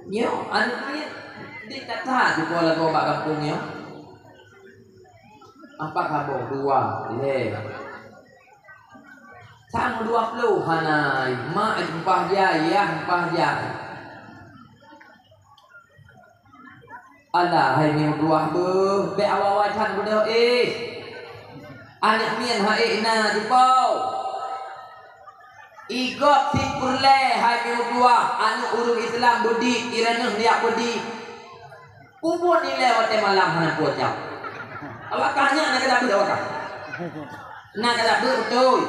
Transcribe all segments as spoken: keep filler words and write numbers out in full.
Nyoe aneuk miet di tata sipo lagoe bak gampông nyoe. Empat kamoe, dua, lhèe. Sang dua ploh hana, mak empah jai, yah empah jai. Alah, hai meutuah beuh, bèk awai-awai that beudôh éh. Aneuk miet hai ék na jipau. Igop sit peureulèe hai meutuah, aneuk ureueng Islam beudit, ireuneuh jak beudit. Peubuet ilèe watèe malam hana pucam. Awak kah nyan na gadap beuet awak kah? Na gadap beuet beutôi.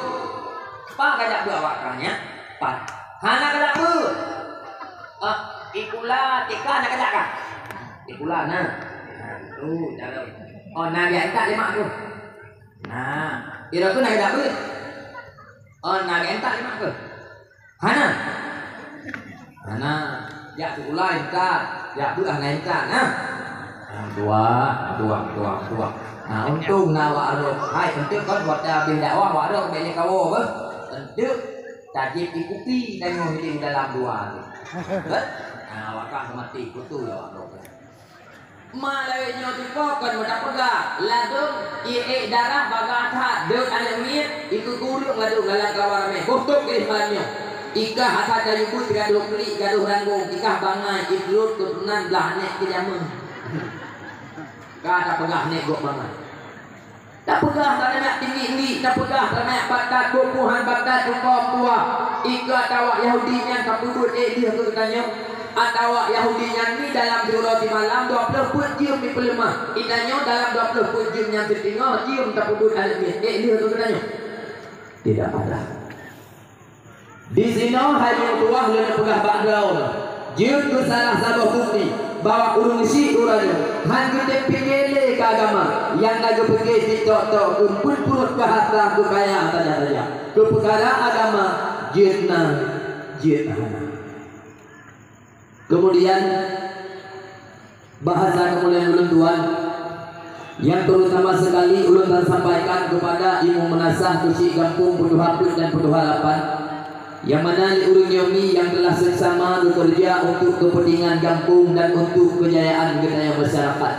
Pat gadap beuet awak kah nyan? Pat. Hana gadap beuet. Ah, ikula tika na gadap kah? Ikula na. Nah, tu cara. Oh, na biasa tak lemak tu. Nah, ira tu na gadap beuet. Oh, na gadap tak lemak tu. Hana? Hana. Jak sikula intat, jak beuet hana intat, nah. Nah, tuah, tuah, tuah, tuah. Nah, untông na wak rot. Hai, eunteuk kon watèe habéh dakwah wak rot bèk lé kawoe beuh. Eunteuk tajieb ikupi tanyoe hideung dalam dua tu. Beuh? Nah, wakah mati kutu ya wak rot. Ma lawét nyoe teuka kon meudapeugah, ladôm ie ék darah bagah that deuek aneuk miet, ikeu kureueng ladôm lam kawan ramé. Boh tôp keuh malam nyoe. Ikah asai kayu buet gadoh keulik, gadoh ranggông, ikah bangai, iblot keuturonan blah nèk keujameun. Ka tapeugah nèk gok bangai. Tapeugah taneuk tinggi-tinggi, tapeugah taneuk batat, buet Tuhan batat, cukôp tuha. Ikeu atawa Yahudi nyan ka peubuet ék lheueh keu geutanyoe. Atawa Yahudi nyan mi dalam siuroe simalam dua ploh peuet jeuem mi peuleumah. Geutanyoe dalam dua ploh peuet jeuem nyan siteungoh jeuem tapeubuet aneuk miet ék lheueh keu geutanyoe. Tidak ada. Disinoe hai meutuah lôn peugah bak droe, jeuet keu salah saboh bukeuti bahwa ureueng syiek uroe nyoe han geutem pike lé keu agama, nyang na geupike sitok-tok keu peuet pruet keu hareuta keu kaya saja-saja. Keu peukara agama jeuet na, jeuet hana. Keumudian, bahasa keumuliaan ulôn tuan, nyang terutama sekali ulôn akan sampaikan keupada imeum meunasah keuchik gampông Peutuha Peuet dan Peutuha Lapan, nyang mana lé ureueng nyoe mi nyang teulah seksama geukeureuja untuk keupeuntengan gampông dan untuk keujayaan geutanyoe masyarakat.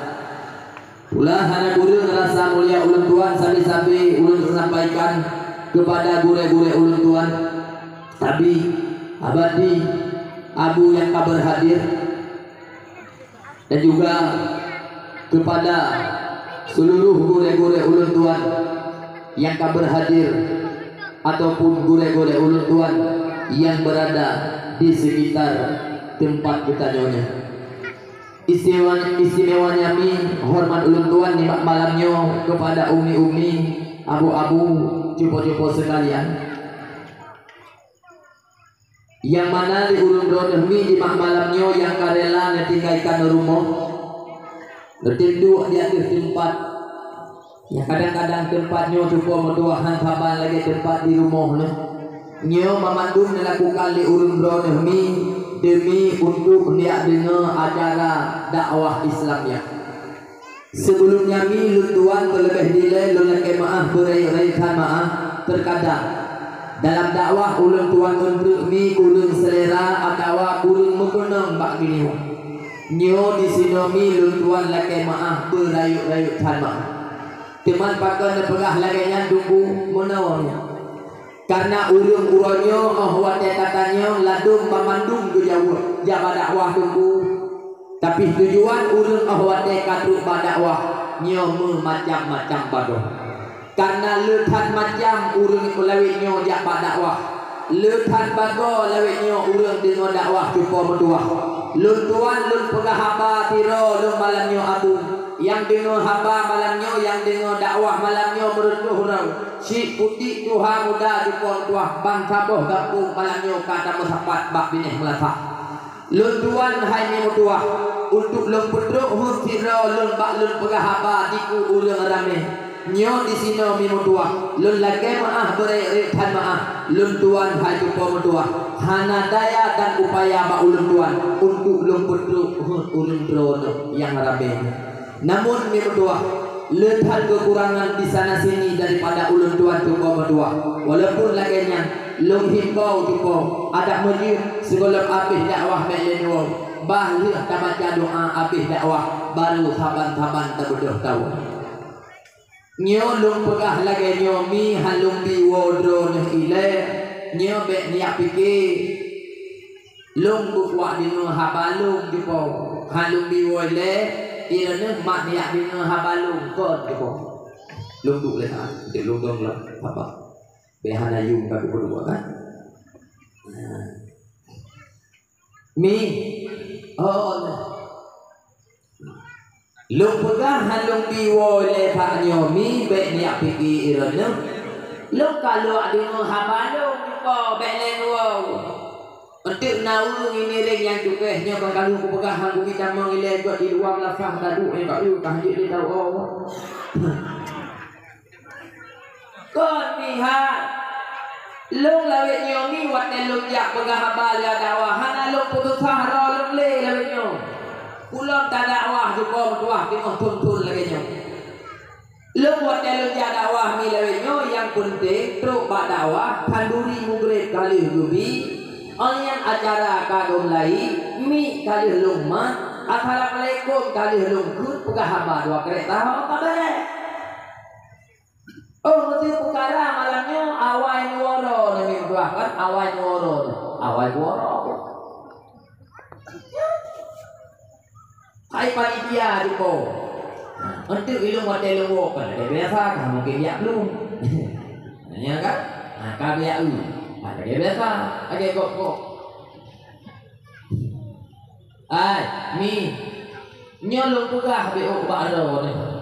Pula hana kureueng rasa mulia ulôn tuan sabe-sabe ulôn sampaikan keupada gurée-gurée ulôn tuan, Abi, Abati, Abu nyang ka beurhadir, dan juga keupada seuluruh gurée-gurée ulôn tuan nyang ka beurhadir ataupun gurée-gurée ulôn tuan nyang beurada di seukitar teumpat geutanyoe nyoe. Istimewa, istimewanya mi horeumat ulôn tuan nibak malam nyoe keupada umi-umi, abu-abu, cupo-cupo seukalian, nyang mana lé ureueng droeneuh mi nibak malam nyoe nyang ka rela neutinggai keunoe rumoh, neutem duek di ateueh teumpat. Nyang kadang-kadang teumpat nyoe cupo meutuah han saban lagée teumpat di rumoh neuh. Nyoe banmandum neulakukan lé ureueng droeneuh mi deumi untuk neujak deungoe acara dakwah Islam nyan. Sibeulom nyan mi lôn tuan teuleubeh dilée lôn lakée meuáh beurayeuk-rayeuk that meuáh. Teukadang dalam dakwah ulôn tuan meuntreuk mi kureueng seulera atawa kureueng meukeunong bak geulinyueng. Nyoe disinoe mi lôn tuan lakée meuáh beurayeuk-rayeuk that meuáh. Teuma pakon neupeugah lagée nyan Teungku meunoe nyoe? Kareuna ureueng uroe nyoe óh watée tatanyong ladôm banmandum geujaweueb jak bak dakwah Teungku. Tapi tujuan ureueng óh watée ka trok bak dakwah nyoe meumacam-macam bagoe. Kareuna le that macam ureueng lawét nyoe jak bak dakwah. Le that bagoe lawét nyoe ureueng deungoe dakwah cupo meutuah. Lôn tuan lôn peugah haba sidroe lôn malam nyoe Abu. Nyang deungoe haba malam nyoe, nyang deungoe dakwah malam nyoe meureutoh uroe. Chik putik tuha muda cupo meutuah ban saboh gampông malam nyoe ka tameusapat bak binéh meulasak. Lôn tuan hai mi meutuah, untuk lôn peutrok heuet sidroe lôn bak lôn peugah haba dikeue ureueng ramé. Nyoe disinoe mi meutuah, lôn lakée meuáh beurayeuk-rayeuk that meuáh. Lôn tuan hai cupo meutuah, hana daya dan upaya bak ulôn tuan untuk lôn peutrok heuet ureueng droeneuh nyang ramé. Namun mi meutuah, le that keukurangan di sana sini daripada ulôn tuan cupo meutuah. Walaupun lagée nyan, lôn himbau cupo adak meujeuet sigohlom abéh dakwah bék lé nyoe. Bah lheueh tabaca doa abéh dakwah, baru saban-saban tabeudôh tawöng. Nyoe lôn peugah lagée nyoe, Mi, han lôn bi woe droeneuh ilée. Nyoe bék neujak pike. Lôn beukuak deungoe haba lôn jupo. Han lôn bi woe ilée, droeneuh mak neujak deungoe haba lôn kon jupo. Lôn duek lé ha, dek lôn dong lom haba. Bék hana yum ka duek-duek kan. Mi. Oh. Lôn peugah han lôn bi woe lé bak nyoe, Mi, bék neujak pike droeneuh. Lôn ka lheueh deungoe haba lôn jupo, bék lé woe. Eunteuk na ureuëng ngieng nyang cukéh nyoe ka lheueh kupeugah han kubi tamong ilée gét di luwa meunasah taduek nyang ka eu ka hanjeuet lé tau. Kon meuhat. Lôn lawét nyoe Mi, watée lôn jak peugah haba lam dakwah, hana lôn peususah droe lôn lé lawét nyoe. Ulôn tadakwah jupo meutuwah teungoh thon-thon lagée nyoe. Lôn watée lôn jak dakwah Mi lawét nyoe, nyang peunteng trok bak dakwah khanduri mugreb ka lheueh geubi, óh lheueh nyan acara ka geumeulai, Mi ka lheueh lôn mat, assalamualaikum ka lheueh lôn kheun, peugah haba dua krék taho ka béreh. Oh, meusti peukara malam nyoe awai neuworo nyoe Mi meutuwah kan, awai neuworo nyoe. Awai neuworo. Hai panitia jupo. Eunteuk ilôn watée lôn woe kan lagée biasa, ka mungken jak plueng. Nyan kan? Ha, ka jak eu. Ha, lagée biasa, lagée gop-gop. Ai, Mi. Nyoe lôn peugah beu bak droeneuh.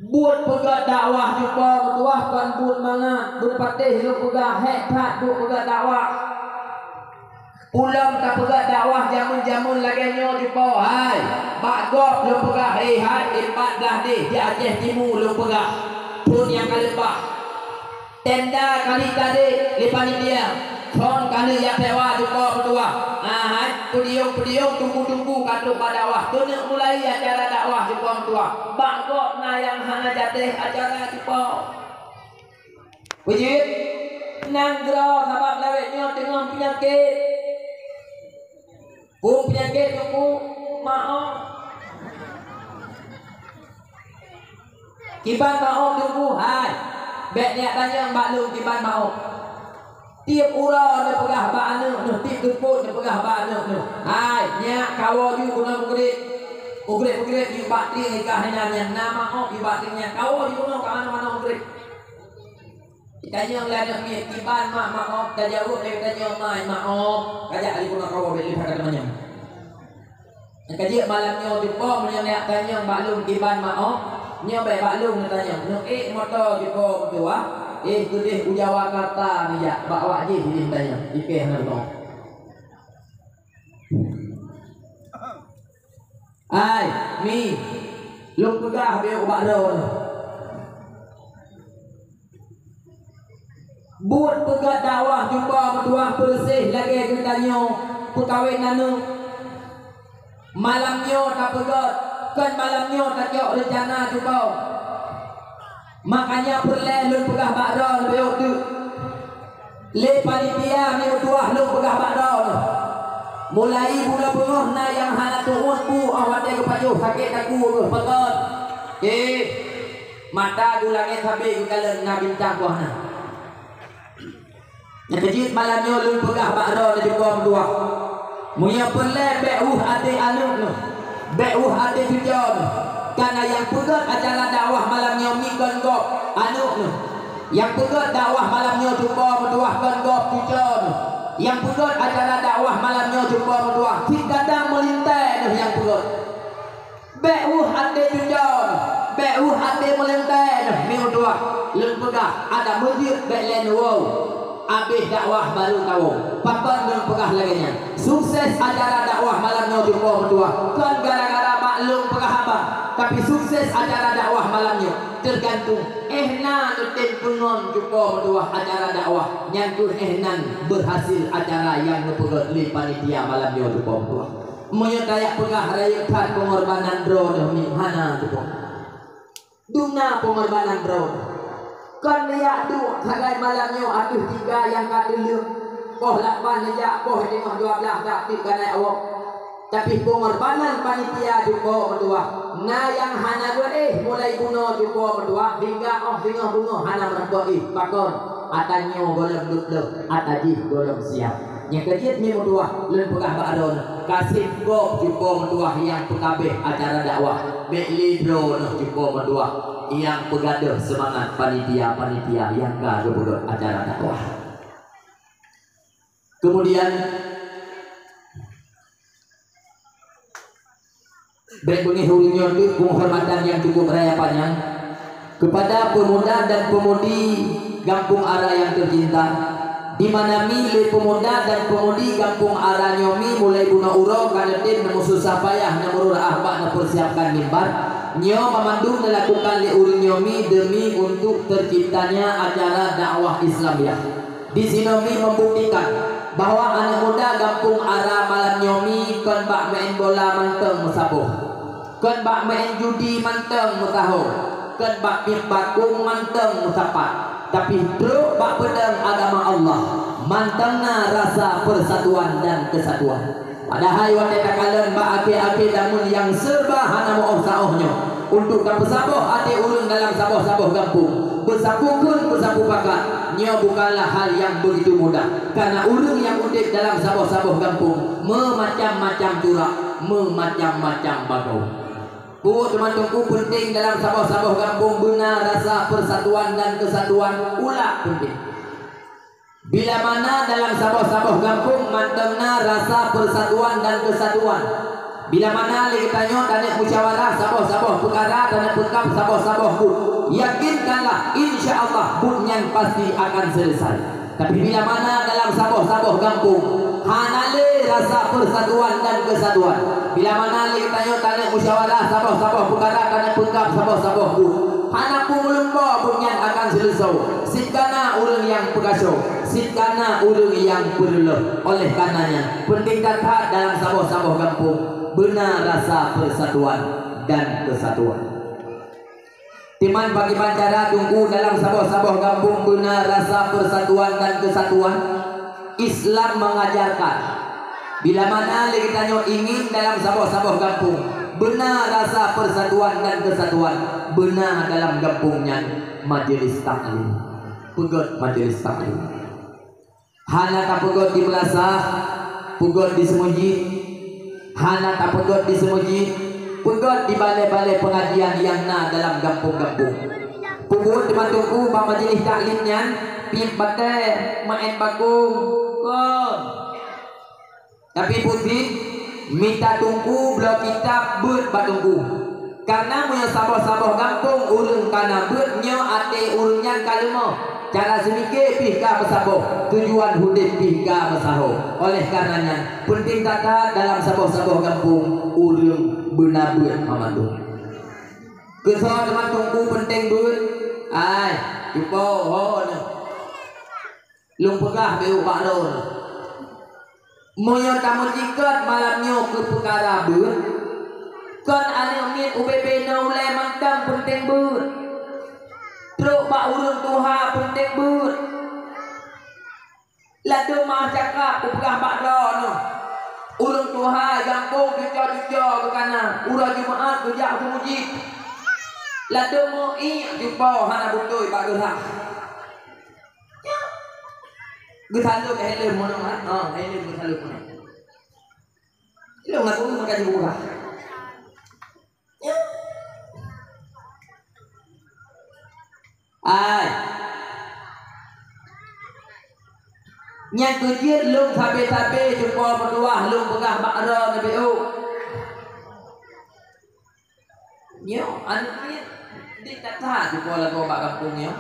Buet peugét dakwah jupo meutuwah kon buet mangat, buet patéh lôn peugah hék that buet peugét dakwah. Ulôn tapeugét dakwah jamén-jamén lagée nyoe jupo hai. Bak gob lôn peugah, eh hai, empat blah deh di Aceh Timu lôn peugah. Phon nyang ka leupah. Tenda kali tadek lé panitia, phon ka lheueh jak sewa jupo meutuwah. Ah hai, podium-podium, tungku-tungku ka trok bak dakwah. Keuneuk mulai acara dakwah jupo meutuwah. Bak gob na nyang hana jadeh acara jupo. Beujeuet, nanggroe sabab lawét nyoe teungoh peunyakét. Peue peunyakét teungku? Maoh. Kiban maoh teungku, hai. Bék neujak tanyong bak lôn kiban maoh. Tieb uroe neupeugah bak aneuk neuh, tieb seupôt neupeugah bak aneuk neuh. Hai, nyak kawoe ju keunoe mugreb. Mugreb-mugreb ju bak trieng i kah inan nyan na maoh ju bak trieng nyan. Kawoe ju keunoe ka manoe-manoe mugreb. Tanyong lé aneuk miet, kiban mak maoh, tajaweueb lé tanyong mai maoh, kajak di keunoe kawoe bék lé that ka teumanyong. Nyang ka jeuet malam nyoe jupo meunyoe neujak tanyong bak lôn kiban maoh, nyoe bék bak lôn neutanyong. Neuék moto jupo meutuwah, éh keudeh u Jawakarta neujak bak wak jih jih tanyong, jipéh hana bunoe. Ai, Mi, lôn peugah beu ubak droeneuh. Buet peugét dakwah jupo meutuwah peureuséh lagée geutanyoe peukawen aneuk. Malam nyoe tapeugét, kon malam nyoe tacok reuncana jupo. Makanya peureulée lôn peugah bak droeneuh beu teuk. Lé panitia meutuwah lôn peugah bak droeneuh. Mulai bunoe beungoh na nyang hana tu'uet bu óh watée geupajoh sakét takue geuh peugét. Eh, mata gulangét sabe geukalon na bintang buah na. Nyang keujeuet malam nyoe lôn peugah bak droeneuh jupo meutuwah. Meunyoe peureulée bék ueh até aneuk neuh, bék ueh até cuco neuh. Kana nyang peugét acara dakwah malam nyoe Mi kon gob aneuk neuh. Nyang peugét dakwah malam nyoe jupo meutuwah kon gob cuco neuh. Nyang peugét acara dakwah malam nyoe jupo meutuwah cit datang meulintée neuh nyang peugét. Bék ueh até cuco neuh, bék ueh até meulintée neuh Mi meutuwah. Lôn peugah, adak meujeuet bék lé neuwoe. Abéh dakwah barô kawoe. Pakon lôn peugah lagée nyan? Sukses acara dakwah malam nyoe jupo meutuwah kon gara-gara bak lôn peugah haba, tapi sukses acara dakwah malam nyoe teugantung éh na neutem peungon jupo meutuwah acara dakwah nyan keuh éh nan beurhasil acara nyang neupeugét lé panitia malam nyoe jupo meutuwah. Meunyoe tajak peugah rayeuk that peungorbanan droeneuh Mi hana jupo. Dum na peungorbanan droe. Kon neujak duek sagai malam nyoe ateueh tiga nyang ka teuleueng. Poh lapan neujak, poh teungoh dua blaih ka teuk ka naik awök. Tapi peungorbanan panitia jumbo meutuah, na nyang hana geuéh mulai bunoe jumbo meutuah hingga óh singoh bunoe hana meureumpok éh. Pakon? Ata nyoe gohlom duek lom, ata jih gohlom siap. Nyang keujeuet mi meutuah, lôn peugah bak droeneuh, ka seb gob jumbo meutuah nyang peukabeh acara dakwah. Bék lé droeneuh jumbo meutuah nyang peugadôh seumangat panitia-panitia nyang ka geupeugét acara dakwah. Kemudian, bék beungéh ulôn nyoe teuk penghormatan nyang cukup raya panyang kepada pemuda dan pemudi Gampông Ara yang tercinta, di mana mi lé pemuda dan pemudi Gampông Ara nyoe mi mulai bunoe uroe ka neutem neumeususah payah neumeururoh bak neupeusiapkan mimbar. Nyoe banmandum neulakukan lé ureuëng nyoe mi demi untuk terciptanya acara dakwah Islamiah. Di sinoe mi membuktikan bahwa aneuk muda Gampông Ara malam nyoe mi kon bak meu'en bola mantong meusaboh, kon bak meu'en judi mantong meusaho, kon bak piep bakong mantong meusapat, tapi trok bak peudong agama Allah mantong na rasa persatuan dan kesatuan. Padahai watée takalon bak akhé-akhé dameun nyang serba hana meu'oh saôh nyoe, untuk tapeusaboh até ureuëng dalam saboh-saboh gampông, beusapeue kheun beusapeue pakat, nyoe bukanlah hal nyang beugitu mudah. Kareuna ureuëng nyang udeb dalam saboh-saboh gampông meumacam-macam curak, meumacam-macam bagoe. Peue teuma teungku peunteng dalam saboh-saboh gampông beuna rasa persatuan dan kesatuan ulah peunteng. Bila mana dalam saboh-saboh gampông mantong na rasa persatuan dan kesatuan. Bila mana lé geutanyoe taneuk musyawarah saboh-saboh peukara, taneuk peukab saboh-saboh buet, yakinkanlah, insya Allah buet nyan pasti akan selesai. Tapi bila mana dalam saboh-saboh gampông hana lé rasa persatuan dan kesatuan, bila mana lé geutanyoe taneuk musyawarah saboh-saboh peukara, taneuk peukab saboh-saboh buet, hana peue meulumba buet nyan akan seuleusoe. Cit kana ureuëng nyang peugasoe, cit kana ureuëng nyang peureuloh. Oleh karena nyan, peunteng that-that dalam saboh-saboh gampông beuna rasa persatuan dan kesatuan. Teuma pakriban cara teungku dalam saboh-saboh gampông beuna rasa persatuan dan kesatuan? Islam mengajarkan, bila mana lé geutanyoe ingin dalam saboh-saboh gampông beuna rasa persatuan dan kesatuan, beuna dalam gampông nyan majelis taklim. Peugét majelis taklim. Hana tapeugét di meulasah, peugét di seumeujid. Hana tapeugét di seumeujid, peugét di balée-balée peungajian nyang na dalam gampông-gampông. Peubuet teuma teungku bak majelis taklim nyan, piep batée, meu'en bakong, kon. Tapi putih, mita teungku bloe kitab beuet bak teungku. Kareuna meunyoe saboh-saboh gampông ureuëng kana beuet, nyoe até ureuëng nyan ka leumoh. Cara seumike pih ka meusaboh, tujuan udeb pih ka meusaho. Oleh karena nyan, peunteng that-that dalam saboh-saboh gampông ureuëng beuna beuet mandum. Keusoe teuma teungku peunteng beuet? Ai, cupo ho neuh. Lôn peugah beuet bak lôn. Meunyoe tameucikot malam nyoe keu peukara beuet, kon aneuk miet ubé-bé na ulée mantong peunteng beuet. Trok bak ureuëng tuha peunteng beuet. Ladôm meucakap kupeugah bak droeneuh, ureuëng tuha gampông cuco-cuco geuh kana, uroe Jumat geujak keu mujib. Ladôm meu iek cupo hana beutôi bak geurhah. Geusaleuem heleuem meunoe, ha? Ha, heleuem geusaleuem meunoe. Ilong aku meuka di urah. Ai. Nyang keujeuet lôn sabe-sabe cupo meutuah lôn peugah bak droe neubiôh. Nyoe aneuk miet di that-that cupo lagoe bak gampông nyoe.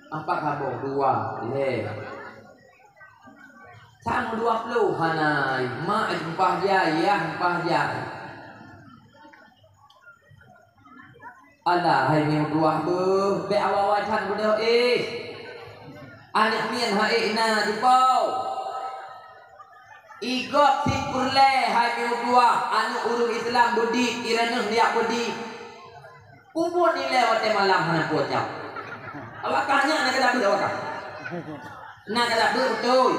Ampat saboh, dua, lhée. Sang dua ploh hana, mak jumpah jai, yah jumpah jai. Alah hai meutuah beuh, bék awai-awai that beudôh éh. Aneuk miet hai ék na jipau. Igop sit peureulée hai meutuah aneuk ureuëng Islam beudit, ireuneuh liak beudit. Ubon ilée watée malam hana pucam. Awak kah nyak na gadap beuet awak kah? Na gadap beuet beutôi.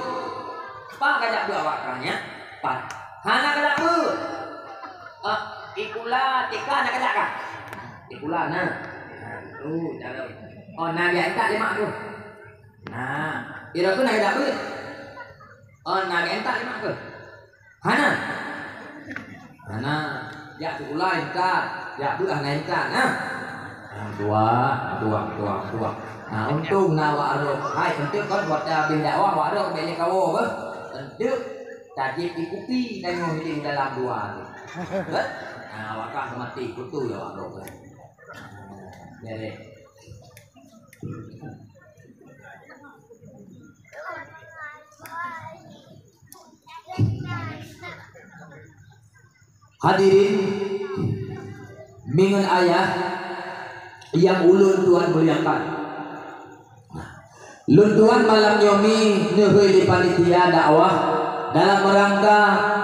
Pak gadap beuet awak kah nyak? Pat. Hana galak beuet. Ah, sikula T K na galak kah? Sikula na. Nah, tu cara. Oh, na geujak intat lé mak tu. Nah, ira tu na galak beuet. Oh, na geujak intat lé mak tu. Hana. Hana. Jak sikula intat, jak beuet hana intat, nah. Nah, tuah, tuah, tuah, tuah. Nah, untông na wak rot. Hai, eunteuk kon watèe habéh dakwah wak rot bèk lé kawoe beuh. Eunteuk tajieb ié kupi tanyoe di dalam dua tu. Beuh? Nah, wak ka meuti kutu ya wak rot. Jadi. Hadirin, mi ngon ayah nyang ulôn tuan muliakan. Lôn tuan malam nyoe mi neuhôi lé panitia dakwah dalam rangka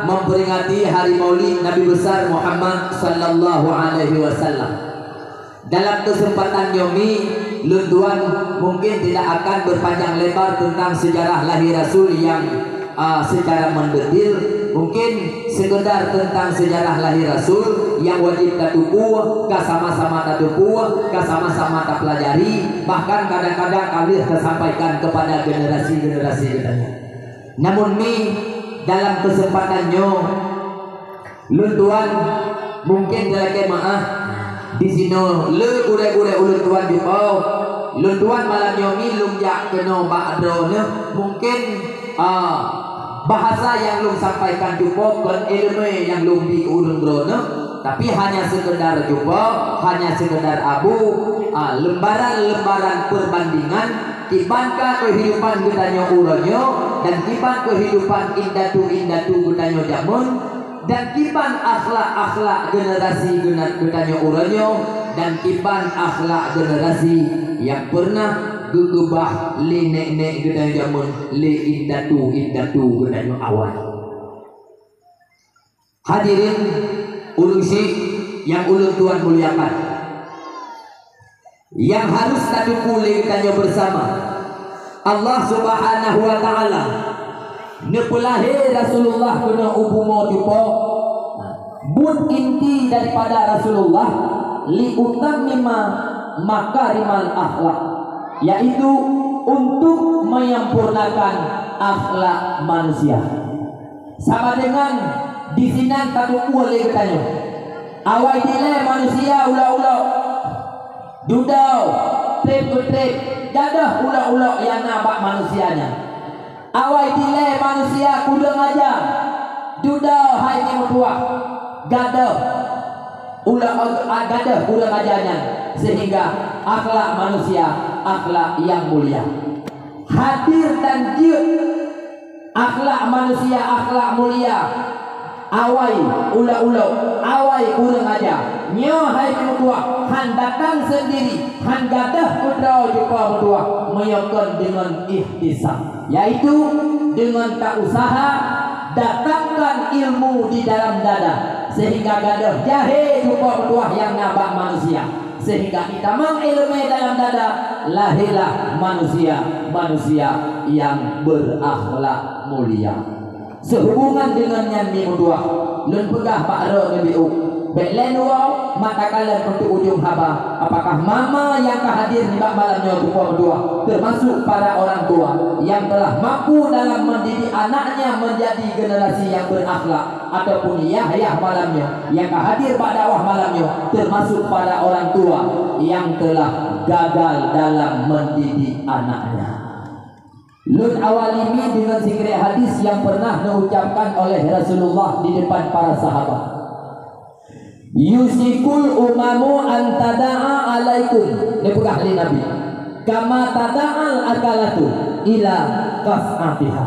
memperingati Hari Maulid Nabi Besar Muhammad sallallahu alaihi wasallam. Dalam kesempatan nyoe mi, lôn tuan mungkin tidak akan berpanjang lebar tentang sejarah lahir Rasul yang, ah, secara mendetil. Mungkin sekedar tentang sejarah lahir Rasul yang wajib tateupeue, ka sama-sama tateupeue, ka sama-sama tapelajari, bahkan kadang-kadang ka lheueh tasampaikan kepada generasi-generasi geutanyoe. Namun mi, dalam kesempatan nyoe, lôn tuan mungkin talakèe meu'ah, disinoe le gurèe-gurèe ulôn tuan jumpa. Lôn tuan malam nyoe mi lôn jak keunoe bak droeneuh. Mungkin, ah, bahasa nyang lôn sampaikan jumpa kon ileumèe nyang lôn bi ureueng droeneuh, tapi hanya sekedar jumpa, hanya sekedar abu, ah, lembaran-lembaran perbandingan kiban ka kehidupan geutanyoe uroe nyoe dan kiban kehidupan indatu-indatu geutanyoe jameun, dan kiban akhlak-akhlak generasi geutanyoe uroe nyoe, dan kiban akhlak generasi nyang pernah geukeubah lé nèk-nèk geutanyoe jameun, lé indatu-indatu geutanyoe awai. Hadirin ureueng syiek nyang ulôn tuan muliakan, nyang harus tateupeue lé geutanyoe beusama, Allah Subhanahu wa Ta'ala neupeulahé Rasulullah keunoe u bumoe teupo. Buet inti daripada Rasulullah liutammima makarimal akhlak, yaitu untuk menyempurnakan akhlak manusia. Sama dengan disinan tateupeue lé geutanyoe, awai dilèe manusia ulok-ulok, dudoe, trép-trép, gadôh ulok-ulok nyang na bak manusia nyan. Awai dilèe manusia kureueng aja, dudoe hai meutuah, gadôh ulok, gadôh kureueng aja nyan, sehingga akhlak manusia akhlak nyang mulia. Hadir dan jeuet akhlak manusia akhlak mulia. Awai ulok-ulok, awai kureueng aja. Nyoe hai meutuah, han datang sendiri, han gadôh keudroe jumpa meutuah, meunyoe kon deungon ihtisab, yaitu deungon ta-usaha datangkan ilmu di dalam dada, sehingga gadôh jahé jumpa meutuah nyang na bak manusia. Sehingga itamong ileumèe dalam dada, lahirlah manusia, manusia nyang berakhlak mulia. Seuhubungan deungon nyan mi meutuah, lôn peugah bak droeneuh beuh, bèk lé nyoe mata kalon untuk ujong haba, apakah mama nyang ka hadir nibak malam nyoe teupeue meutuah, termasuk para orang tua yang telah mampu dalam mendidik anaknya menjadi generasi yang berakhlak, ataupun yah-yah malam nyoe nyang ka hadir bak dakwah malam nyoe, termasuk para orang tua yang telah gagal dalam mendidik anaknya. Lôn awali mi deungon sikrek hadis nyang pernah neucapkan oleh Rasulullah di depan para sahabat. Yusyikul umamu an tada'a alaikum, neupeugah lé Nabi, kama tada'al akalatu ila qas'atiha.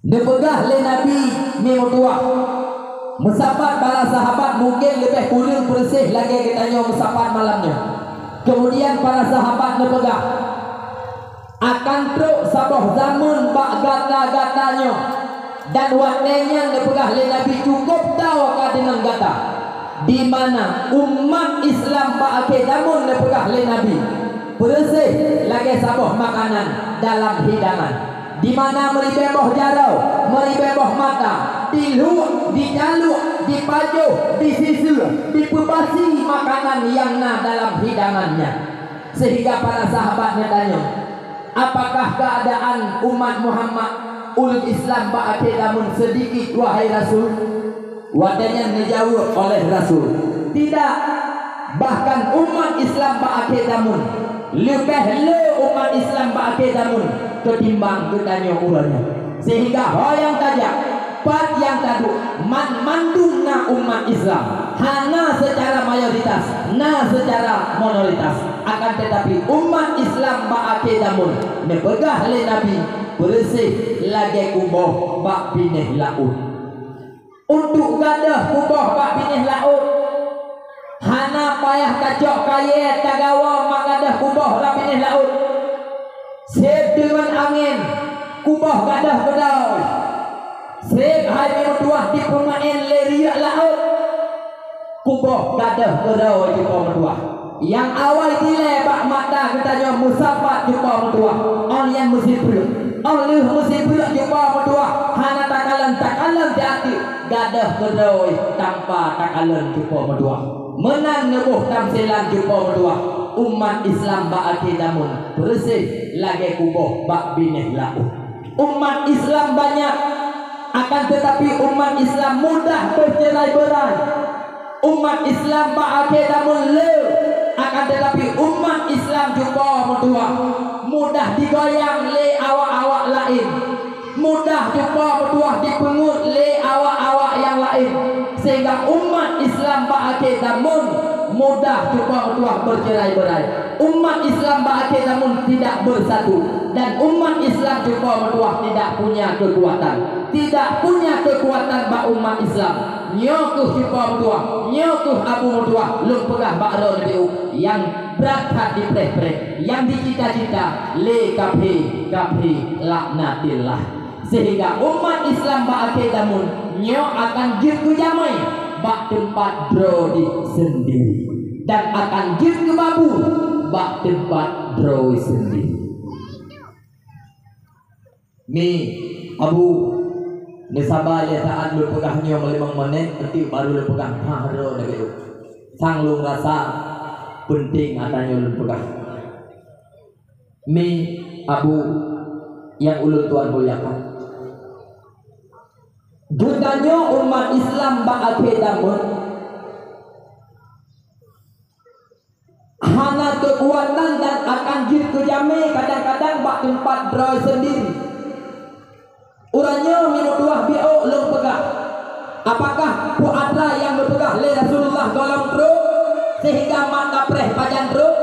Neupeugah lé Nabi mi meutuah, meusapat para sahabat mungken leubeh kureueng peureuséh lagèe geutanyoe meusapat malam nyoe. Keumudian para sahabat neupeugah, akan trok saboh zameun bak gata-gata nyoe, dan watèe nyan neupeugah lé Nabi cukôp tao ka deungon gata, di mana umat Islam bak akhé zameun neupeugah lé Nabi peureuséh lagèe saboh makanan dalam hidangan. Di mana meuribèe boh jaroe, meuribèe boh mata, Diluek, dijaluk, dipajoh, disiseu, dipeubasi makanan nyang na dalam hidangan nyan. Sehingga para sahabat neutanyong, "Apakah keuadaan umat Muhammad, ureuëng Islam bak akhé zaman, seudikit, wahai Rasul?" Watée nyan neujaweueb oleh Rasul, "Tidak, bahkan umat Islam bak akhé zaman leubeh le umat Islam bak akhé zaman keutimbang geutanyoe uroe nyoe." Sehingga ho nyang tajak, pat nyang taduek, man-, mandum na umat Islam, hana seucara mayoritas, na seucara minoritas. Akan teutapi, umat Islam bak akhé zaman neupeugah lé Nabi, "Beureuséh lagée kuboh bak binéh laôt." Untuk gadôh kuboh bak binéh laôt, hana payah tacok kayée tagawoe mak gadôh kuboh lam binéh laôt. Seb deungon angén, kuboh gadôh keudroe. Seb hai meutuwah dipeumaén lé riyeuk laôt, kuboh gadôh keudroe cupo meutuwah. Nyang awai dilée bak mata geutanyoe meusapat cupo meutuwah, óh lheueh meusibreuek. Óh lheueh meusibreuek cupo meutuwah, hana takalon-takalon di ateueh, gadôh keudroe tanpa takalon cupo meutuwah. Meunan neuboh tamsilan cupo meutuwah, umat Islam bak akhé zaman beureuséh lagée kuboh bak binéh laôt. Umat Islam banyak, akan teutapi umat Islam mudah beuceurai-beurai. Umat Islam bak akhé zaman le, akan teutapi umat Islam cupo meutuwah mudah digoyang lé awak-awak laén, mudah cupo meutuwah dipeungeut lé awak-awak nyang laén, sehingga umat Islam bak akhé zaman mudah cupo meutuwah beuceurai-beurai. Umat Islam bak akhé zaman tidak bersatu, dan umat Islam cupo meutuwah tidak punya kekuatan. Tidak punya kekuatan bak umat Islam. Nyoe keuh cupo meutuwah, nyoe keuh abu meutuwah, lôn peugah bak droeneuh, nyang brat that dipreh-preh, nyang dicita-cita lé kafé-kafé laknatillah. Sehingga umat Islam bak akhé zaman nyoe akan jeuet keu jamé bak teumpat droe jih seundiri, dan akan jeuet keu babu bak teumpat droe seundiri. Mi, Abu, neusaba lé saát lôn peugah nyoe meulimong menét, nanti baru lôn peugah phah droe lagée nyoe. Sang lôn rasa peunteng ata nyoe lôn peugah. Mi, Abu, nyang ulôn tuan muliakan. Geutanyoe umat Islam bak akhé zaman hana keukuatan dan akan jeuet keu jamé kadang-kadang bak teumpat droe seundiri. Uroe nyoe mi meutuwah biôk lôn peugah, apakah peue atra nyang geupeugah lé Rasulullah gohlom trok sehingga mak kapreh pajan trok,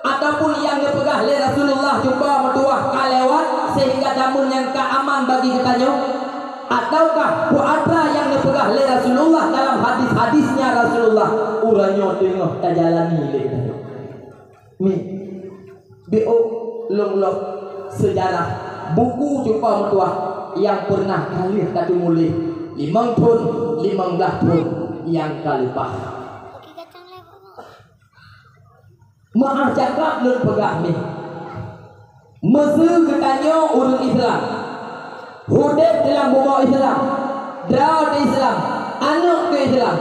ataupun nyang geupeugah lé Rasulullah cupo meutuwah ka lewat sehingga dameun nyang ka aman bagi geutanyoe? Ataukah peue atra nyang geupeugah lé Rasulullah dalam hadis-hadisnya Rasulullah uroe nyoe teungoh tajalani lé geutanyoe? Mi, biôk lôn lok seujarah buku cupo meutuwah nyang peureunah ka lheueh tatuléh limong thon, limong blaih thon nyang ka leupah. Meu'ah cakap lôn peugah mi, meuseu geutanyoe ureuëng Islam, udeb dalam bumoe Islam, droe Islam, aneuëk Islam,